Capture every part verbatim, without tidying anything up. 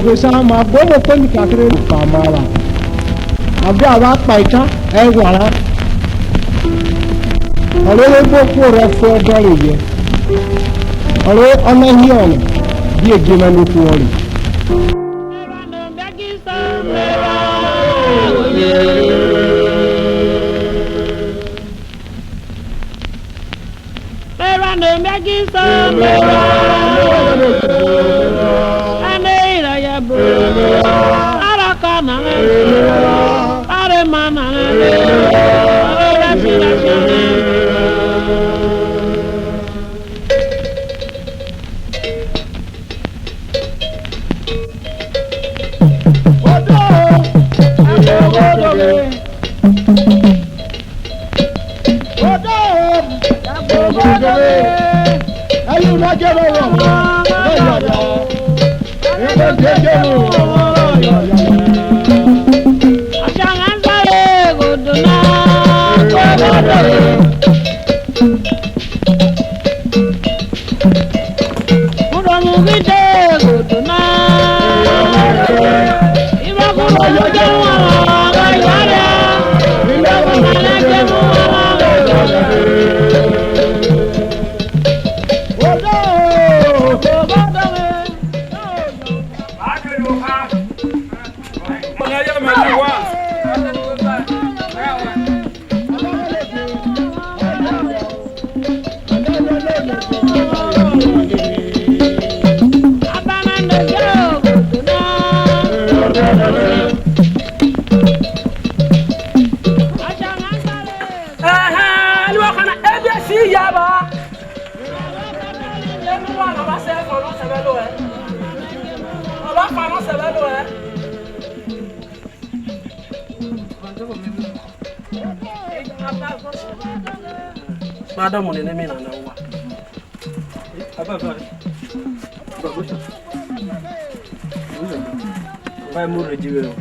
Wesa ma gbomo kpemi kakere kpa ma ra. Abi ava kpa ita, e wara. Ọre vbe gbo khuo rẹ fo dọre yẹ. Ọre ọ na hiọn, bi e gie mwẹ ne okhuo rre. Mera ne mia gi so mera. Ane ira ya bo. Ara ka na ne. Are ma na ne. Ara shi ra shi ne. Ẹhẹn, ẹni wọ́n kàn án, ebi esi yaba. Ẹnu wa na ba sẹ fọ nọ sẹbẹ lo ẹ. Ọba fa nọ sẹbẹ lo ẹ. Madam, ne ne mi na na wa. Aba ba. Ba mu re ji we o.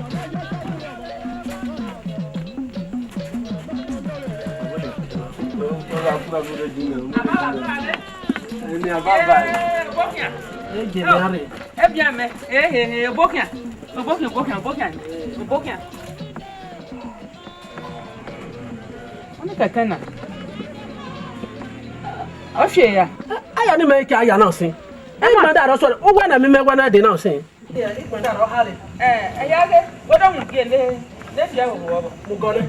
Aba ba. Ni aba ba. Eh, bokia. Eh, je na re. E bia mẹ. Eh, eh, eh, bokia. Obokia, obokia, obokia, obokia. Oni kẹkẹ na. Ọ fie ya. Aya ni mẹ ke aya na sin. Ẹ ma da rọ sọ, o wa na mi mẹ wa na de na sin. Ẹ, ẹ ya ghe, wo do mu die le, le fie wo wo. Mo gọ nẹ.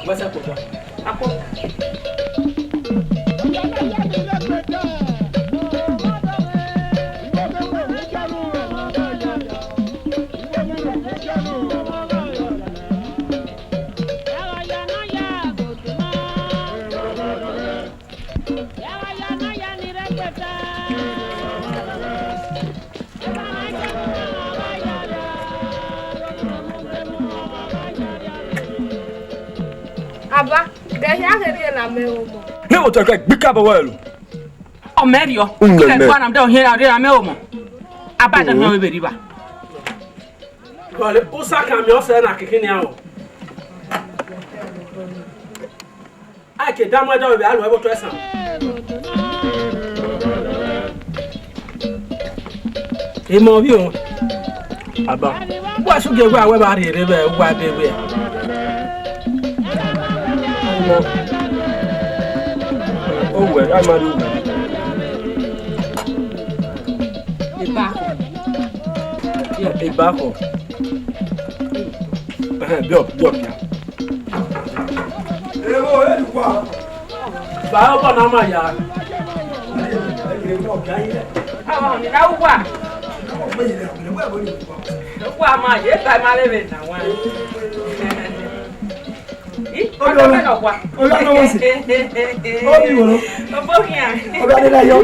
What's up, Papa? Akọ. Aba, ghe hia ghe rhie na mẹ omọ. Ne wo tọ kẹ gbika bọ wẹ lo. Ọ mẹ riọ. Ẹ gba na mẹ da ọ hiẹn ra rhie na mẹ omọ. Aba da hiẹn vbe rri ba. Gọle, usa kan miẹn ọsẹ na kiki nian o. Aike da mu ẹdẹ vbe a ru ẹvbo otọ ẹsan. Emọ vbi o. Aba. Wa su gie wa wẹ ba rhie rre vbe uwa ebe wẹ. Owẹ, a ma rrie owẹ. Eba. Eba khọ. Ẹhẹn, biọ, biọ, biọ. Ewo, e dukua. Ba ọkọ na ma ya. Awa ni na uwa. Uwa ma ye, ba ma le ve na wa. Ih, ọdọ na wa. Oya na wa se. Obi wo. Obokian. Obi ade na yo.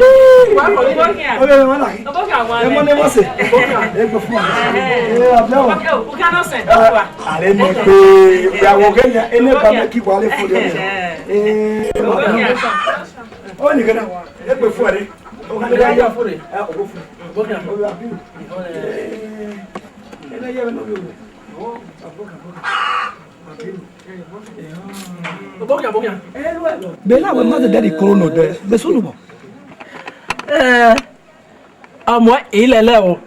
Wa obokian. Obi ade na wa. Obokian wa. Emo ne wa se. Obokian. Egbe fun. Eh, abia wa. Obokian no se. Wa. Are me pe ya wo ke ya ene ba me ki wa le fo de. Eh, obokian. O ni ke na. Egbe fun are. Obokian ya fo re. Eh, obo fun. Obokian. Obi abi. Eh. Ene ye no bi. Obokian. Obokian. Bela wẹ ma zẹdẹ rhie ikoro nodẹ, bẹsunu bọ. Eh, ọmọ ilẹlẹ o,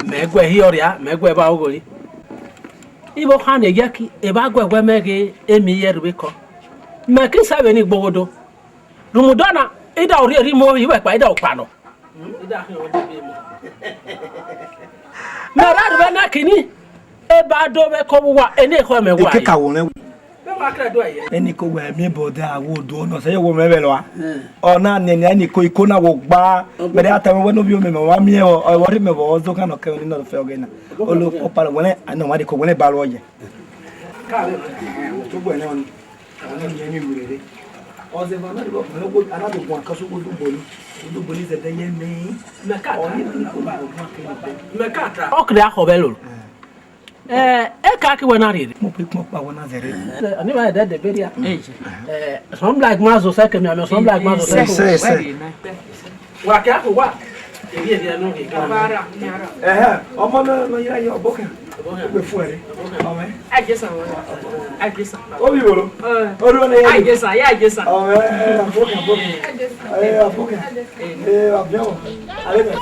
mẹ guẹ hi ọria, mẹ guẹ ba oghori. Igho khan ne yẹ ki, evba guẹ wẹ mẹ ghe emi yẹ rvbekọ. Mẹ ki sẹ vbene igbohodo. Rhumudọ na, ida orhiẹn rhi mu ovbi wẹ kpa, ida okpa nọ. Mẹ ra rhie na kini, eba do vbe ko vbe uwa, eni ekhọe mẹ wa. Ekeka wo rẹn. Eni ko wẹ miẹn bọdẹ awo do nọ sẹ yọ wọ mẹ vẹ lọ a. Ọna nẹ ni eni ko iko na wo gba. Mẹ de ata wẹ no vio mẹ mẹ wa miẹn ọ, ọ rhie mẹ vọ zọ kan nọ kẹ ni nọ fẹ ọghe na. Olo papa wẹ, ana wa de ko wẹ ba ro ye. Ka vbe, to gbẹ nẹ ọni. Ọzẹmwa na rhie ọkpẹn, ara do guan kan so, udugboli, udugboli zẹdẹ ye mẹ. Mẹ ka ta. Ọ kere akhọ vbe lolo. Eh, e ka ki wẹ na rhie. Mo pe kpọn kpa wẹ na zẹre. Ani ma dẹ de beria. Eh, some like ma zo se ke mi, some like ma zo se ke. Wa kẹ akho wa. Ebi ebi ẹnu ghe. Ẹhẹn, ọmọ náà lọ yára yọ ọbọkẹ. Ó pè fún ẹ rí. Ọmọ ẹ. Ajẹsà wọn. Ajẹsà. Ó bí wòló. Olúwa ni yẹn. Ajẹsà, yá ajẹsà. Ọmọ ẹ, ọbọkẹ, ọbọkẹ. Ẹ, ọbọkẹ. Ẹ, ọbíọ̀wọ̀. Alẹ́ bẹ̀.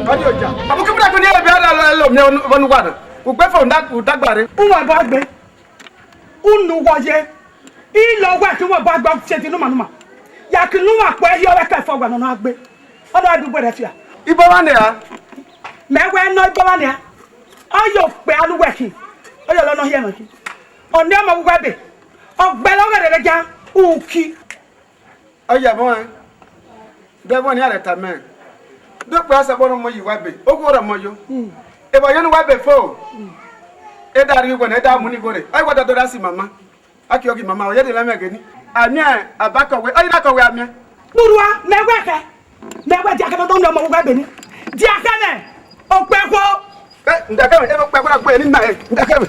Ọdí ọjà. Àbúkẹ́ fúnra tó ní ẹ̀rọ bí ara lọ mí ọ̀nù wà náà. Kò gbẹ́ fún un dàgbà rẹ̀. Ń wà bá gbé. Unu wọ ye. Ilọ wẹ kí wọ́n bá gbọ́ ṣe ti númà númà. Yà kí númà pẹ́ yọ wẹ́ kẹfọ́ wẹ̀ nínú agbé. Ọdọ ẹdùn gbẹdẹ fìyà. Ibọ wa nìyà. Mẹ wẹ nọ ibọ wa nìyà. Ọyọ pẹ aluwẹ kí. Ọyọ lọnà hiẹ nọ kí. Ọ̀nì ọmọ wíwẹ́ bè. Ọgbẹ́ lọ́wọ́ rẹ̀ rẹ̀ já. Ùkì. Ọyẹ mọ ẹ. Dẹbọ ni arẹ ta mẹ. Dúpẹ́ ọsẹ bọ́ọ̀nù mọ yìí wá bè. Ó kú ọ̀rọ̀ mọ yó. Ìbọn yóò ní wá bè fó. Ẹ dá rí wíwọ náà, ẹ dá mú ní ìbò rẹ̀. Ẹ wá dá dọ́dá sí màmá. Akí ọgì màmá, ọ̀yẹ́ dì lẹ́mẹ̀ gẹ̀ ní. Àmì ẹ̀ àbákọ̀wé, ọ̀yẹ́ dá kọ̀wé àmì ẹ̀. Kpurua, mẹ wẹ kẹ. Mẹ wẹ dia kẹ mẹ tó ń lọ ọmọ wíwá bè ní. Dia kẹ mẹ, ò pẹ kó. Ẹ, ǹdàkẹ́ mẹ, ẹ ló pẹ kó dà pé ẹ ní nà ẹ, ǹdàkẹ́ mẹ.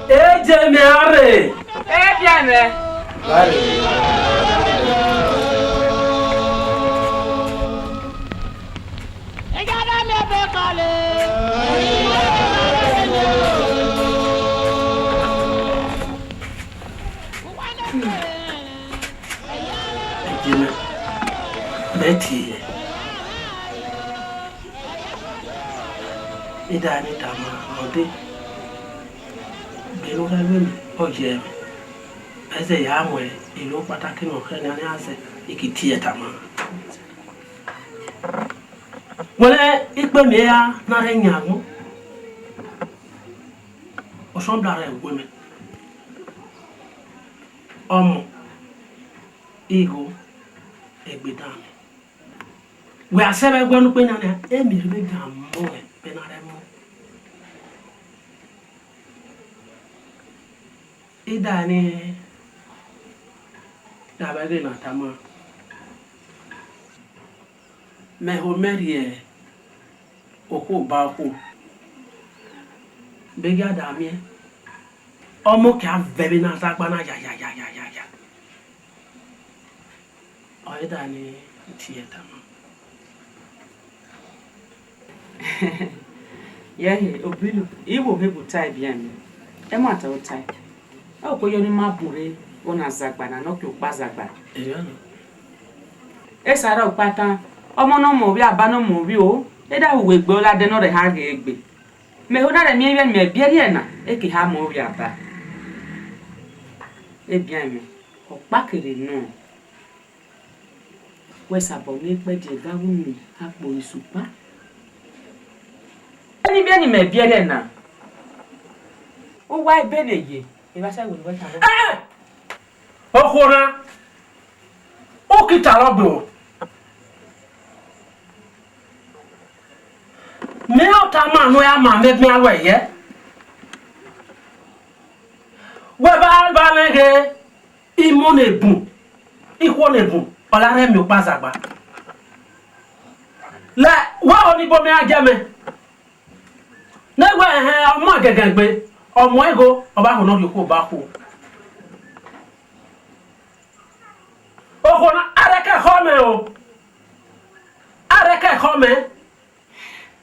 Eje mẹ a rre. Ebiẹmwẹ. Eje mẹ, mẹ tie. Ida ni tama ọde. Gbe ne u gha lu emwi, ọ ye mwẹ. Ẹzẹ ya muẹn ilo kpataki ne ọ khẹ nian azẹ, I ki tie tama. Wẹlẹ ikpe mẹ ya na rre yan agbọn. Ọsọmọbra rẹ wẹ mẹ. Ọmọ, igho, egbe dan mẹ. Wẹ a sẹ vbe ẹguẹ ne ukpe na nia, emwi rre vbe dan mọ ẹbe na rre mọ. Ida ni da vbe ẹghẹ na tama, mẹ ho mẹ rhie okhuo ba okhuo. Bege a da miẹn, ọmọ kia vẹ vbe na zagba na ya ya ya ya ya ya. Ọ i da ni tie tama. Yẹhe, Obilu, I wo he bu ta ibian mẹ. Ẹmwata ota. Ọ ko yọ ni ma bun rre, ọ na zagba na, ne ọ ke okpa zagba. Eya na. Esa rẹ ọkpa tan, ọmọ ne ọ mọ ovbi aba ne ọ mọ ovbi o, e da hu wẹ egbe, ọ la dẹ ne ọ rẹ ha ghe egbe. Mẹ ho na rẹ miẹn vbene mẹ biẹrriẹ na, e ke ha mọ ovbi aba. Ebian mẹ, ọkpa kere nọ. Wẹ sabọ miẹn ikpẹdẹ ẹga vbe unu akpo esu kpa. Eni vbene mẹ biẹrriẹ na, uwa ebe ne ye, evba sẹ wẹ ne uwẹ tama. Okhuo na, u ki ta rọ gbe o. Mẹ ọ tama ne ọ ya ma mẹ gbian ruẹ yẹ. Wẹ ba ba mwẹ ghe, imọ ne bun, ikhuo ne bun, ọ la rẹ miẹn okpa zagba. Lẹ wẹ ho ni bo mẹ a jẹ mẹ. Ne wẹ ẹhẹn, ọmọ gẹgẹ gbe, ọmọ igho, ọ ba ho ne ọ rhie okhuo ba okhuo. Okhuo na, a rẹ kẹ khọ mẹ o. A rẹ kẹ khọ mẹ.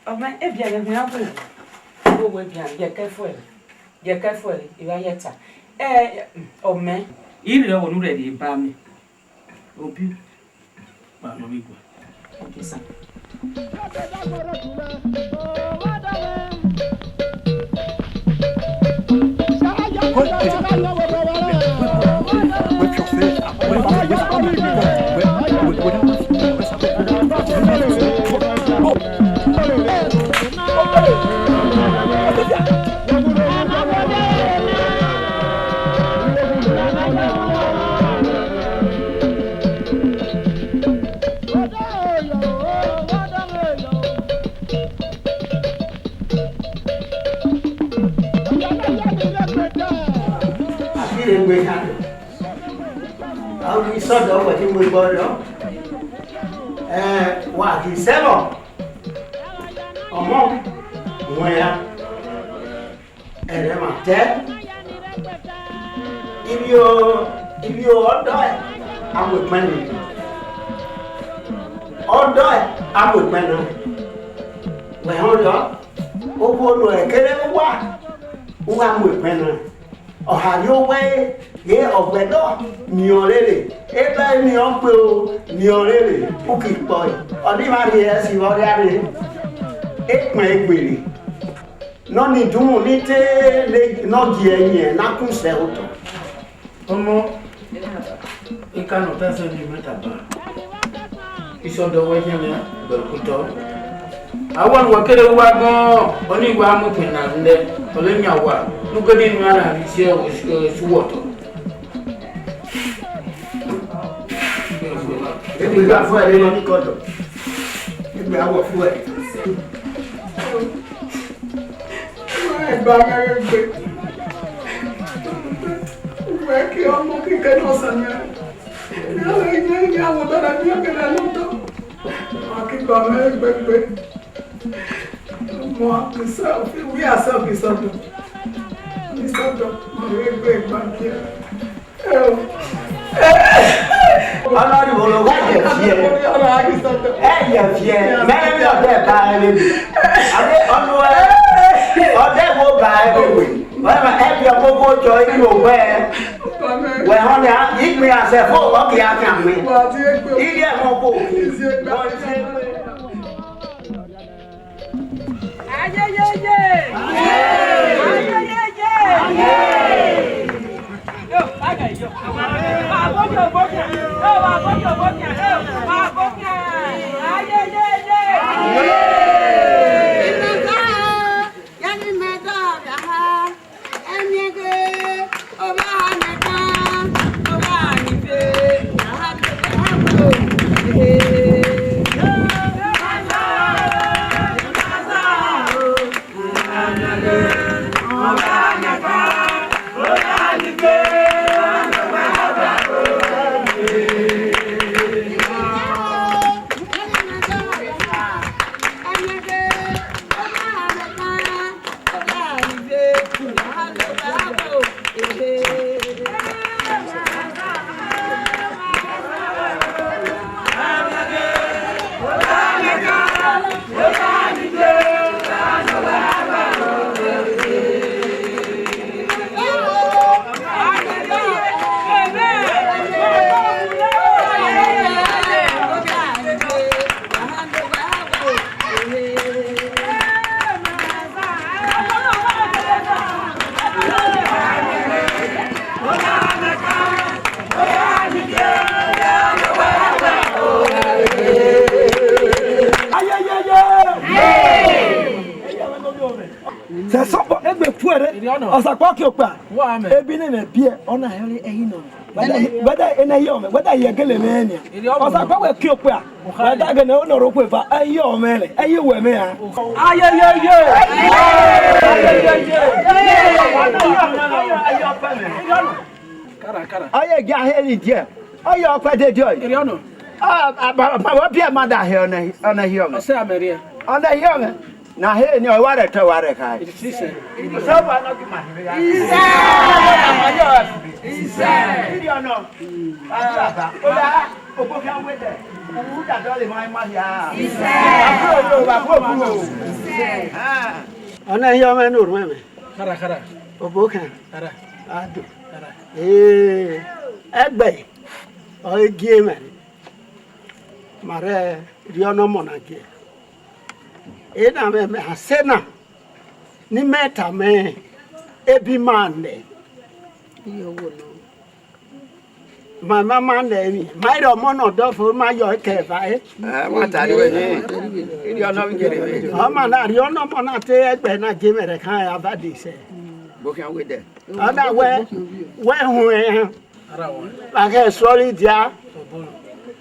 Ọmọ, ebian mẹ wian wo. Wo wo ebian, ye kẹ fuẹ. Ye kẹ fuẹ, I ra ye ta. Ẹ, ọmọ. I rhie ọghọ ne u rhie ba mẹ. Obi. Kpa nọ vbe guẹ. Okay, sir. Akire gbe khan. Awi sọdọ wẹ ti mu egbọ rọ. Ẹ, wa ghi sẹvbọ. Ọmọ, wẹ ya. Ẹrẹ ma tẹ. Ivio, ivio ọdọ ẹ, a mu ekpẹn nẹ. Ọdọ ẹ, a mu ekpẹn na. Wẹ họn rriọ, okhuo nọ ẹre kere uwa, u gha mu ekpẹn na. Ọ ha rrie owẹ ghe ọgbẹdọ miẹn ọrere, ebe miẹn ọkpe o, miẹn ọrere, u ki kpọe. Ọ ni mwa rhie ẹse vbe ọ rria rre, ekpẹn egbere. Ne ọ ni dumu ni te ne ọ gie ẹyẹn ne a kun sẹ otọ. Ọmọ, eka nọ ta sẹ ne mẹ taba. Isọdọ wẹ khian mẹ bẹkutọ. A wa nu wa kere uwa gan, ọ ni wa mu ekpẹn na nẹ, ọ lẹ yan wa, ne u gele inu ra na rhie isu wẹ otọ. Igba fún ẹ nínú ní kọ́dọ̀. Igba wọ̀ fún ẹ. Ẹ bá mẹ́rin gbé. Wẹ́ kí ọmọ kíkẹ́ náà sàmì. Ní àwọn ẹgbẹ́ ní àwọn tó dàbí ọ̀gẹ̀dẹ̀ lọ́tọ̀. Àwọn kíkọ́ mẹ́rin gbé gbé. Ọmọ àkùsà òfin wí àṣà òfin sọ́dọ̀. Òfin sọ́dọ̀. Mọ̀ wẹ́ gbé ìgbà díẹ̀. Ọlọ́run wo ló wá yẹ fi ẹ? Ẹ yẹ fi ẹ. Mẹ́rin mi ọ̀dọ́ ẹ̀ bá ẹ lébi. Àbí ọdún ẹ ọ̀dọ́ ẹ̀ wo bá ẹ lébi? Wọ́n máa ẹ fi ọkọ̀ kó jọ inú òwe ẹ. Wẹ̀ hàn ní ìpín àṣẹ fún ọkì àti àmì. Ilé ẹ̀ mọ́ kó. Ayeyeye! Ayeyeye! Yo, aga yo. Ba boke, boke. Yo, ba boke, boke. Yo, ba boke. Ayeyeye! Sẹsọpọ egbe puẹrẹ. Ọsakpa ọke okpa. Ebi nene biẹ ọna hẹrẹ ẹhi nọ. Whether, whether ena hi ọmẹ, whether ye gele mẹ nia. Ọsakpa wẹ ke okpa. Whether gele ọna ro kwe va ẹhi ọmẹ rẹ ẹhi wẹ mẹ a. Ayeyeye. Ayeyeye. Kara, kara. Ọye gia heri diẹ. Ọye ọkpẹ de diọ. Iri ọnọ. Ah, ah, ba, ba, wa bia ma da he ọna, ọna hi ọmẹ. Ọsẹ amẹriẹ. Ọna hi ọmẹ. Na he ni ọ wa rẹ tọ wa rẹ kha. Iri sisẹ. So wa nọ ki ma he ya. Isẹ. Isẹ. Iri ọnọ. Baba. Oya, obo kha wẹ dẹ. U da dọ le ma ma ya. Isẹ. Baba o, baba o. Isẹ. Ah. Ọna hi ọmẹ no ru ẹmẹ. Kara, kara. Obo kha. Kara. Ado. Kara. Ee, ẹgbẹ, ọ gie mẹ, ma rẹ rhie ọnọmọ na gie. Ena mẹ, mẹ ha sẹ na, ne imẹ tama ebi ma nẹ. Ma, ma, ma nẹ emwi, ma rhie ọmọ na ọdọfo, ma yọ ẹkẹ eva, e. Eh, wa ta ri wẹ ni. Rhie ọnọ vbe gie rre vbe. Ọma na rhie ọnọmọ na te ẹgbẹ na gie mẹ rẹ khan ava de sẹ. Bo khian wẹ dẹ. Ọna wẹ, wẹ huẹn, vba khẹ sọri dia,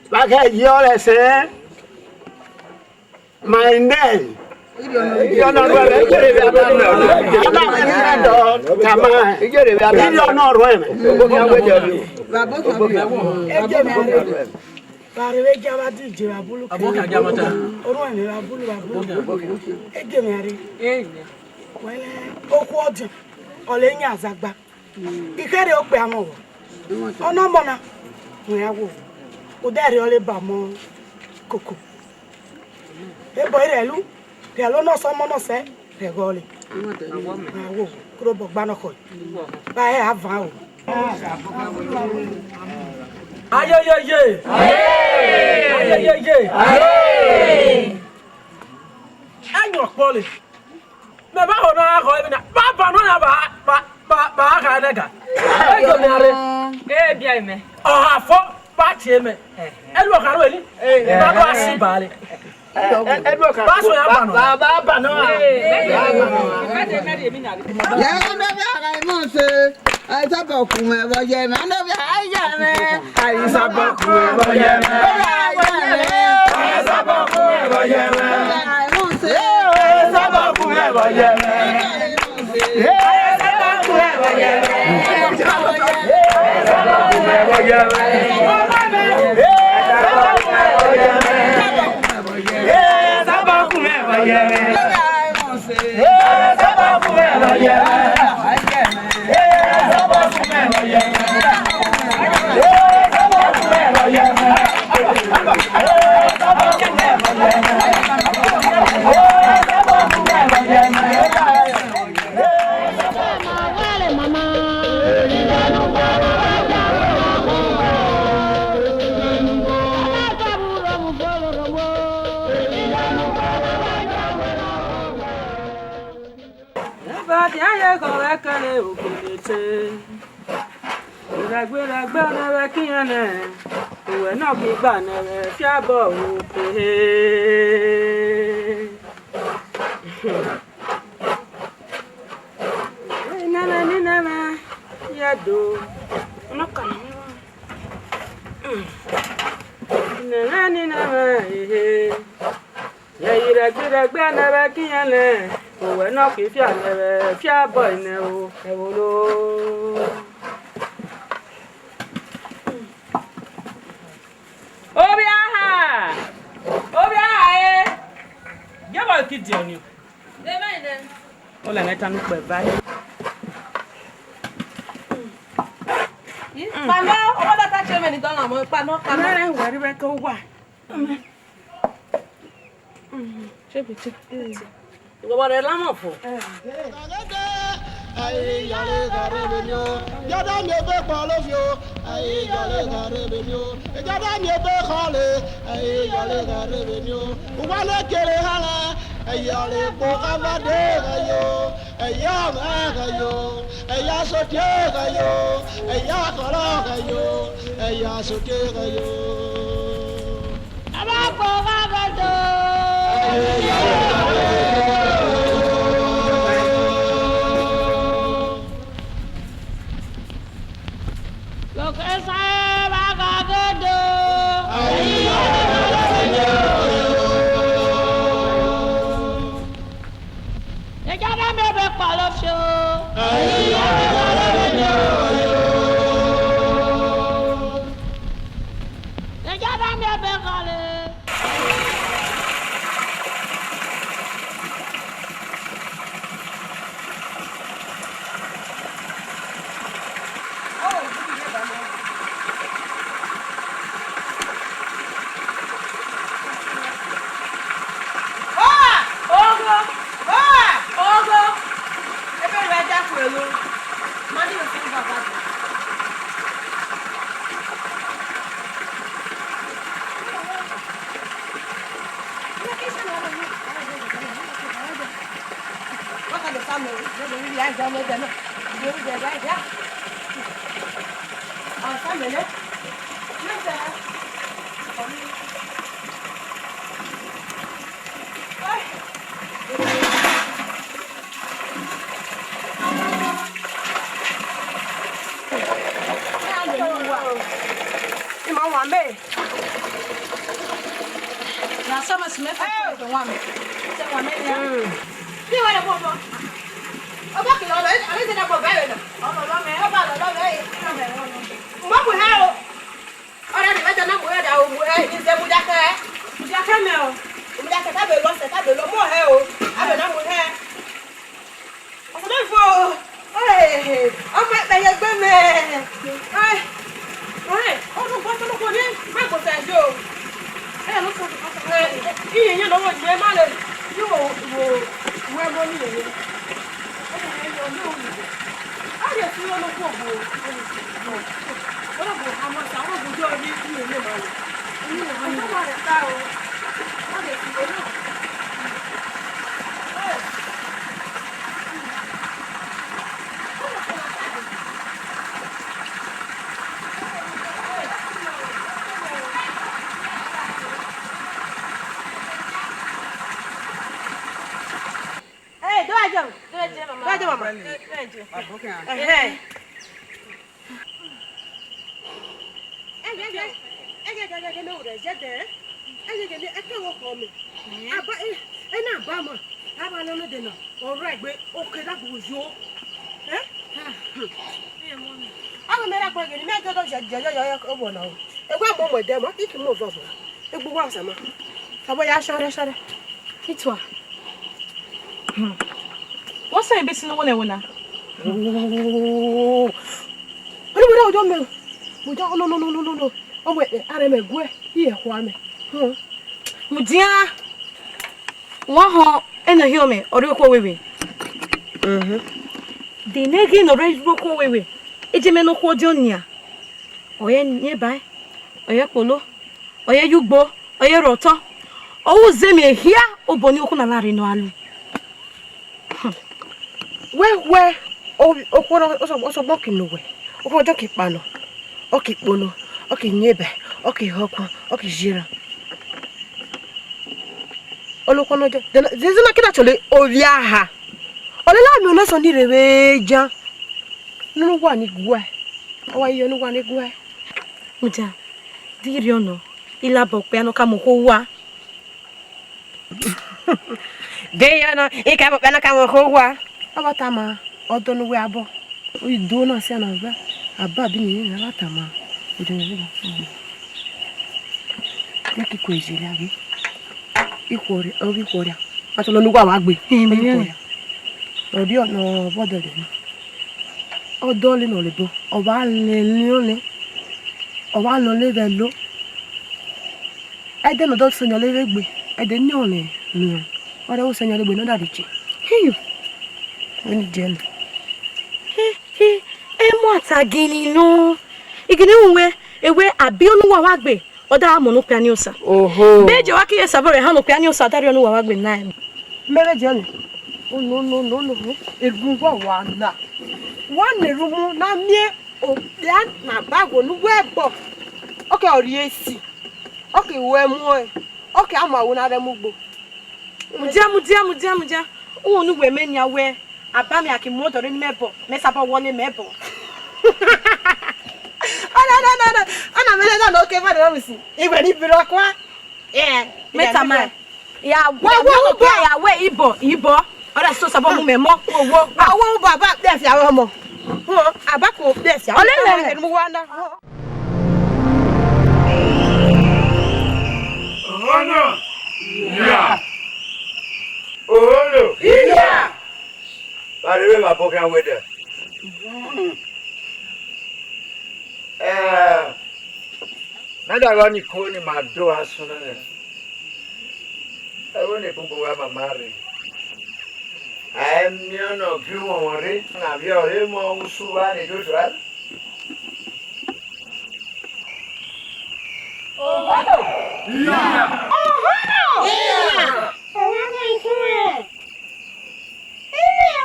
vba khẹ ye ọre sẹ, ma nẹ, iye ọna ruẹ mẹ, iye ọna ruẹ mẹ, tama, iye ọna ruẹ mẹ. Vba rre vbe gia vba dije vba bulu ke, oruẹn mẹ vba bulu, vba bulu, ege mẹ rre. Wẹlẹ, okhuo ọdiọn, ọ le yan azagba. Ikhere okpia mọ vbọ. Ọnọmọ na, wẹ ya wo. Odẹ rhe ọ le ba ọmọ koko. Ebọ i rhẹlu, rhẹlu nọ sẹ ọmọ nọ sẹ, rhẹghọ le. Wẹ ya wo, kuro bọ gba nọ khọ. Ba hẹ a van o. Ayeyeye. Ayeyeye. Ayọn kpọle. Mẹ ba họ na gha khọ emwi na, ba ba nọ ya ba, ba, ba, ba gha nẹ ga. E do mẹ are. E bia mẹ. Ọ ha fo, ba tie mẹ. E lu ọkhan ru eli. Ba do a si ba re. Ba so ya ba nọ. Ba, ba, ba nọ. Ye, mẹ, mẹ, mẹ, mẹ, mẹ. Aisabọkumwẹ vbe ọ ye mwẹ, anọvbe a ye mwẹ. Aisabọkumwẹ vbe ọ ye mwẹ. Vbe ọ ye mwẹ. Aisabọkumwẹ vbe ọ ye mwẹ. Vbe ọ ye mwẹ. Aisabọkumwẹ vbe ọ ye mwẹ. Aisabọkumwẹ vbe ọ ye mwẹ. Aisabọkumwẹ vbe ọ ye mwẹ. Aisabọkumwẹ vbe ọ ye mwẹ. Ebadiaye khọ vbe kẹre okenete. Gberagberagbe ne vbe kiyan nẹ, uwẹ nọ ghi gba nẹ vbe fiabọ oke. Nene ni nene ye do. Ọnọ kan ni wa. Nene ni nene, ehe. Ye yi rẹgbi rẹgbi ẹnẹ vbe ẹki yẹn nẹ, owẹ nọ ke fia nẹ vbe fia bọ nẹ o, ẹvbo lo. Ovbi aha, ovbi aha e, ye vbọ ki diọn ni? Ọlẹ mẹ ta nu kpẹ va. Kpanọ, ọmọ data che mẹ ni dọla mọ, kpanọ, kpanọ. Mẹ rẹ wẹ ri vbe ke owa. Ìwọ wá rẹ lámọ̀ fún. Yada mi ebe kpọ lo fi o, ayi yọle gha re vbe mi o. Yada mi ebe khọle, ayi yọle gha re vbe mi o. Uwa le kere hala, ayi yọle kpo kha va de gha yo, ayi ọmọ gha yo, ayi asodie gha yo, ayi akọlọ gha yo, ayi asodie gha yo. Ogho! Ogho! Ebe ruẹ da khuẹ lo. Ma ni yo fun baba do. Ima wan mẹ. Na sọ ma si mẹ fẹ wan mẹ. Se wan mẹ ya. Ni wa le mo mo. Ọba kìlọ̀ ọ̀rọ̀, ẹ, ẹ, ẹ, ẹ, ẹ, ẹ, ẹ, ẹ, ọba lọ lọ rẹ, ẹ, ẹ, ẹ, ẹ, ẹ. Mo bu ha o. Ọrẹ ni mẹjọ na mu ẹdẹ o, mu ẹ, ize mudiakẹ. Mudiakẹ mẹ o. Mudiakẹ, tabe lọ sẹ, tabe lọ, mu ọhẹ o. Abe na mu hẹ. Ọsẹ na fo. Ẹ, ọmọ ẹkpẹ ye gbe mẹ. Ẹ, ẹ, ọdún gbọ́n tó ló kọ ní, má kò sẹ̀ yó. Ẹ, ló sọ, ẹ, iye yẹn lọ́wọ́ ìgbẹ́ má lè, yóò wò, wò, wò ẹ mọ́ nílẹ̀ yẹn. Ẹ, ẹ, yọ, yóò wò. A lè fi olóko bò ó. Olóko ha mọ́ sa, olóko jọ ní ìlú ilé máa wò. Inú ìlú máa wò. Ọjọ́ máa rẹ̀ ta o. Wọ́n lè fi olóko. Hey, do I jump? Do I jump, mama? Do I jump, mama? Do I jump? Ẹhẹ́. Ene ure je de. Ene gele eke wo ko me. Aba e, ena ba ma. Aba no no de na. Ore gbe oke da gbo yo. Eh? Aba me ra ko gele me do do je je je je obo na o. E gwa mo mo de ma, iki mo vo vo. Egbu wa sama. Sabo ya share share. Itua. Hmm. What's that? Bisi no one wona. Oh. Ani wona ojo me. Ojo no no no no no no. Owe are me gwe. Iye kwa me. Hmm. Mudia. Wa ho eno hio me ori ko wewe. Mhm. De nege no re ro ko wewe. Eje me no ko di onia. Oye nye bai. Oye kpolo. Oye yugbo, oye rọtọ. Ọ wu zemi ehia, obọ ni okhu na na rre nọ alu. Wẹ wẹ, okhu ọsọgbọn ki nuwẹ, okhu ọjọ ki kpanọ, ọ ki kpono, ọ ki nyeba, ọ ki họkhuan, ọ ki yera. Ọlọkhuan nọ jẹ, zẹzẹ na kida chọle ovbi aha. Ọ lele amẹ ọna sọ ni rre vbe ja. Nunu wa ni guẹ. Ọ wa yọ nu wa ni guẹ. Mudia, de i rriọ nọ, i labọ okpia nọ ka mu okhuo owa. De i rriọ nọ, i ka mu okpia nọ ka mu okhuo owa. Ọ ba tama, ọ dọ nu wẹ abọ. Uyi do na sia na gba, aba bi ni na ba tama. Udu ni ba. Ya ki kue jele aghe. Ikhuo rre, ọ ghi khuo rria. Achọ nọ nu wa wa gbe. Ikhuo rria. Ọ rriọ nọ vbọ dọlẹ ni. Ọ dọle nọ lebọ, ọ wa lele ọnẹ, ọ wa lọle vbe ẹlo. Ẹdẹ ne ọ dọ sẹ yan le vbe egbe, ẹdẹ ne ọ lẹ nian, ọ rẹ vbe sẹ yan le egbe ne ọ da rrie ice. Hiyo. Vbene idiẹnẹ. He, he, emwa ta gini nọ. Igini ru wẹ, ewẹ abi ọnu wa wa gbe. Ọ da mọ ne okpia ni osa. Oho. Be je wa ki ye sabọ rẹ ha ne okpia ni osa, ọ da rriọ ne uwa wa gbe na. Mẹ vbe je ni. Ono, ono, ono, ono. Erhuvwu wa na. Wa na erhuvwu na miẹn okpia na ba gho ne uwẹ ẹbọ. Ọ ke ọ rrie esi. Ọ ke wẹ muẹn. Ọ ke ama wo na rre mu ugbo. Mudia, mudia, mudia, mudia. Uwẹ ne uwẹ mẹ nian wẹ, aba mẹ a ki mu odọ rre ne imẹ ẹbọ, mẹ sabọ wọle mẹ ẹbọ. Ana, ana, ana, ana. Ana mẹ na no ke ba na misi. Iwẹ ni bi rọ kua. Eh, mẹ tama. Ya wẹ, wẹ, wẹ, wẹ, ya wẹ ibọ, ibọ. Ọ da so sabọ mu mẹ mọ, wo, wo. Ba wo ba ba de fi awẹ ọmọ. Aba ko de fi awẹ. Ole mẹ. Mu wa na. Ono, iya. Olo, iya. Ba re vbe ma bọ khian wẹ dẹ. Eh, na da gha ni ko ni ma do asun nẹ. Ẹvbo ne gbogbo wa mama rre. A i miẹn ọnọ gie uwọnmwọ rre, na vbe ọre mọ usu vba ne dodo a. Ohono! Iya! Ohono! Iya! Ohono ikunre! Iya!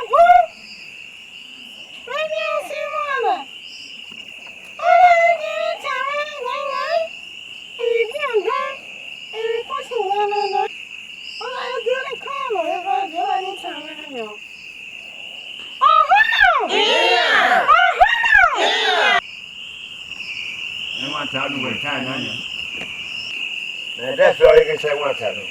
Ẹmwata nu wẹ ta nana. Mẹ de fẹ ọre ke sẹ ẹmwata nu.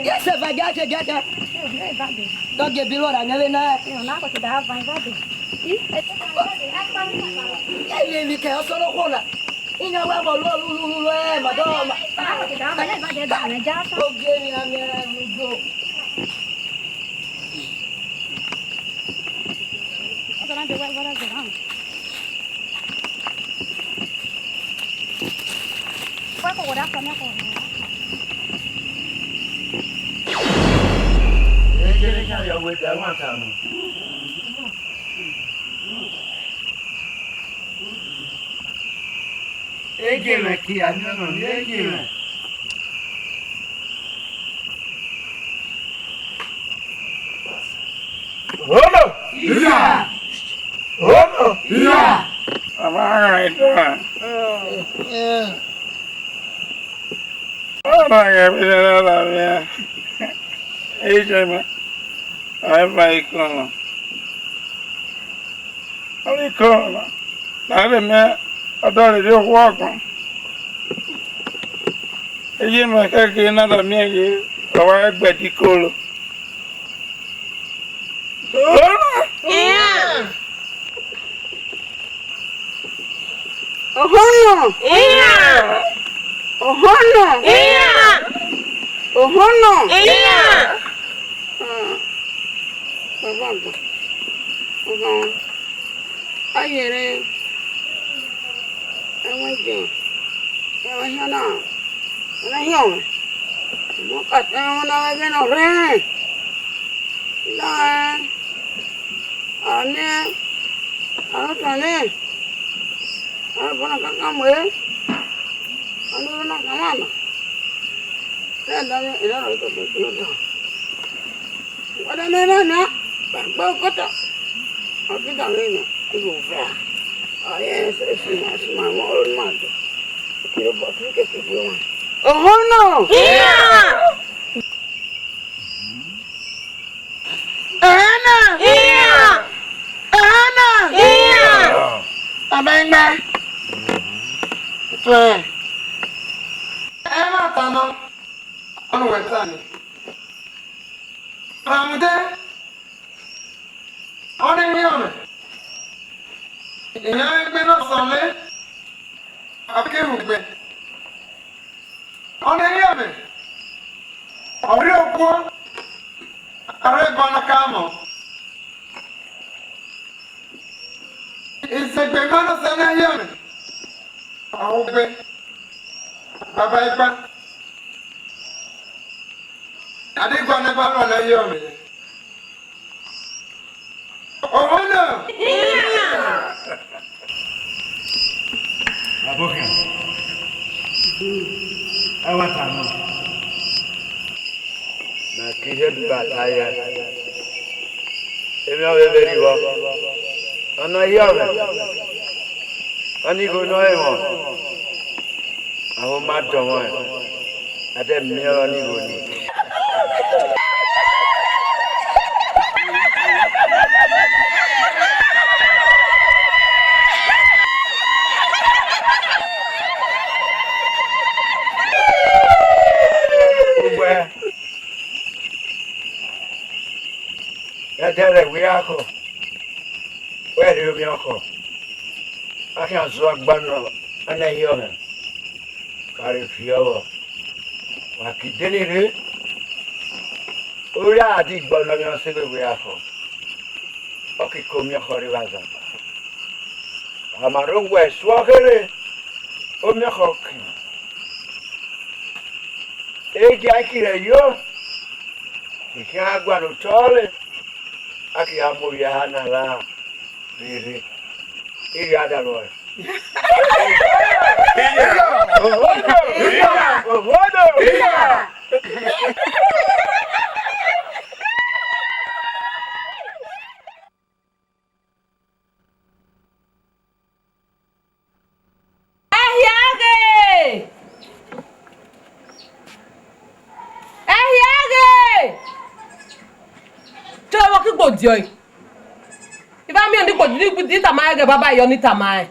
Yes, if I get it, get it. Don't get below that, never know. Ye le mi ke osoro kona. Inya wa mo lo lu lu lu lu, eh, ma do ma. Oge mi na mi na mi do. Ege mwẹ ke a miẹn ọnọ ni, ege mwẹ. Ono! Iya! Ono! Iya! Amara ita. Ono! Aye, bile na la mia. Ejima. Aye, ba ikon. Aye, ikon. Na le mia, ọdọ rẹ okhuo ọgbọn. Eye mẹ khẹke na da miẹn ye, ọ wa gbe ẹdẹ ikolo. Iran. Ohono. Iran. Ohono. Iran. Ohono. Iran. Ah, baba gba. Ohono. Ayere. Ẹmwẹ jẹ, ẹmwẹ hian na, ẹmwẹ hian ọmọ. Mo ka tẹ ẹmwẹ na vbe ẹghẹ ne ọ rrẹn. Na, a nẹ, a nọ tọn nẹ, a nọ bọ na kankan mu e, a nọ na kankan na. Ẹdẹ ne, ẹdẹ ne, ẹdẹ ne, ẹdẹ ne. Wada na na na, ba gba okota. Okota ne na, ibo vra. Aye, se, se, ma, se, ma, mo, ma, do. Kiro bo, kiro ke, kiro bo. Ohono. Iya. Ehena. Iya. Ehena. Iya. Abengba. Fe. Ema tano. Ọnu wẹ ta ni. Ramude, ọ nọ ihiọmẹ. Ihiọmẹ gbe ne ọ sọle, ọ ke hu gbe. Ọ nọ ihiọmẹ, ọ rrie okuo, ọ rre ẹbọ ne ọ ka mọ. Izegbe ma nọ sẹ ne ihiọmẹ, ọ hu gbe. Baba ẹgba. A de gualọ ba rhọ ne ihiọmẹ. Ọmọ na. Abọkhan. Ẹwa ta nọ. Na ke ihe gba ta ya. Emwi ọvbehe rri vbọ. Ọ nọ ihiọmẹ. Ọ ni igho nọ ẹmwẹ. Avbe ma dọnmwẹ, a de miẹn ọnii vbe nii. Ugbẹ, ẹdẹ rẹ wia khọ. Wẹ rhie omiọkhọ, a khian zua gba nọ, a na ihiọmwẹ, ka rre viọ vbọ, wa ki deni rre, oya a di gbọ nọ yan se vbe wẹ akhọ, ọ ki ke omiọkhọ rre vbe azagba. A ma rre owẹ suọ kherhe, omiọkhọ ki, egia ki rẹ yo, I khian gua ne otọ rre, a ki gha mu ovbi aha na la rere, I gha da ruẹ. Iya! Ohodo! Iya! Ohodo! Iya! Ẹhiaghe! Ẹhiaghe! Te ọmọ ki gbo diọ ẹe. I va miẹn ni kpo di, di tama ẹghẹ baba yọ ni tama ẹe.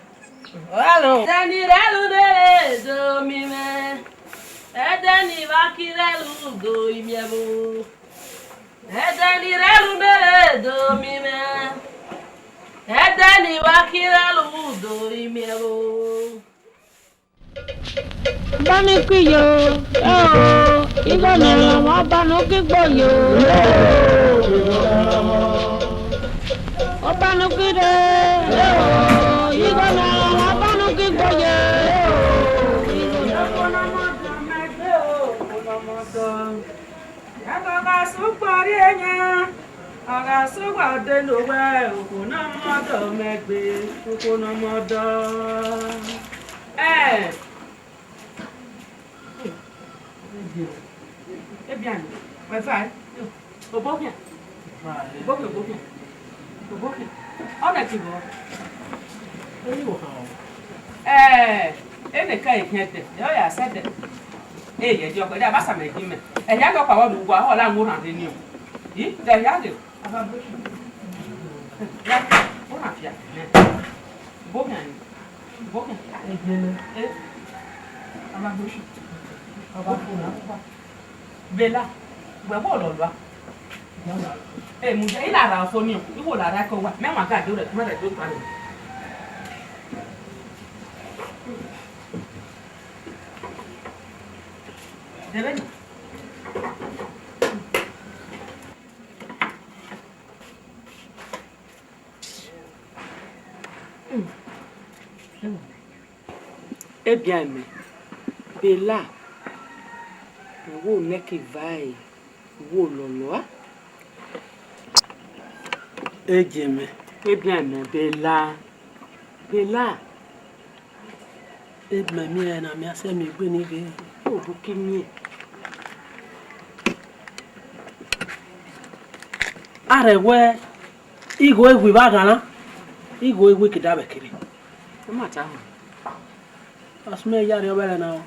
Ẹdẹ ni rẹ lu nere do mi mwẹ. Ẹdẹ ni va ki rẹ lu do imiẹn vbo. Ẹdẹ ni rẹ lu nere do mi mwẹ. Ẹdẹ ni va ki rẹ lu do imiẹn vbo. Ọba ni ki yo, eo, igho ne ọmọ ọba ne u ki gbo yo. Ọba ne u ki rre, eo, igho ne ọmọ ọba ne u ki gbo yo. Ẹghẹ ọ gha sẹ ukpọn rrie yan, ọ gha sẹ uwa de ne owẹ, okhuo ne ọ mọ ọdọ mẹ gbe, okhuo ne ọ mọ ọdọ. Ẹ, Ebiani, wẹ fine. Obokhian. Obokhian, obokhian. Obokhian. Ọ nẹ ke vbọ? Eni wo khan o. Ẹ, ene ka e khian ẹdẹ, ọ ya sẹ ẹdẹ. Eye, dio, da ba sa me gi me. Eya do pa wo du wa, ho la ngo na de ni o. Yi, de ya de. Aba bo. Ya, bo na fia. Bo kan. Bo kan. Eh. Aba bo. Aba bo na. Bella, wẹ wo lọlọa. E mu je, i na ra ọso ni o, i wo la ra ẹko wa, mẹ wan ga do rẹ, mẹ rẹ do tuan. Dẹmẹ ni. Ebian mẹ, Bella, wo nẹki vae, wo lọlọa. Eje mẹ. Ebian mẹ, Bella, Bella. Ebian mẹ na mia sẹ mi gbe ni ghe. Obuki mie. Arẹwẹ, igho ewi vbe aghanran, igho ewi kida vbe kere. Ọ ma ta họn. Asumẹ ya rhie ọvbẹlẹ na o.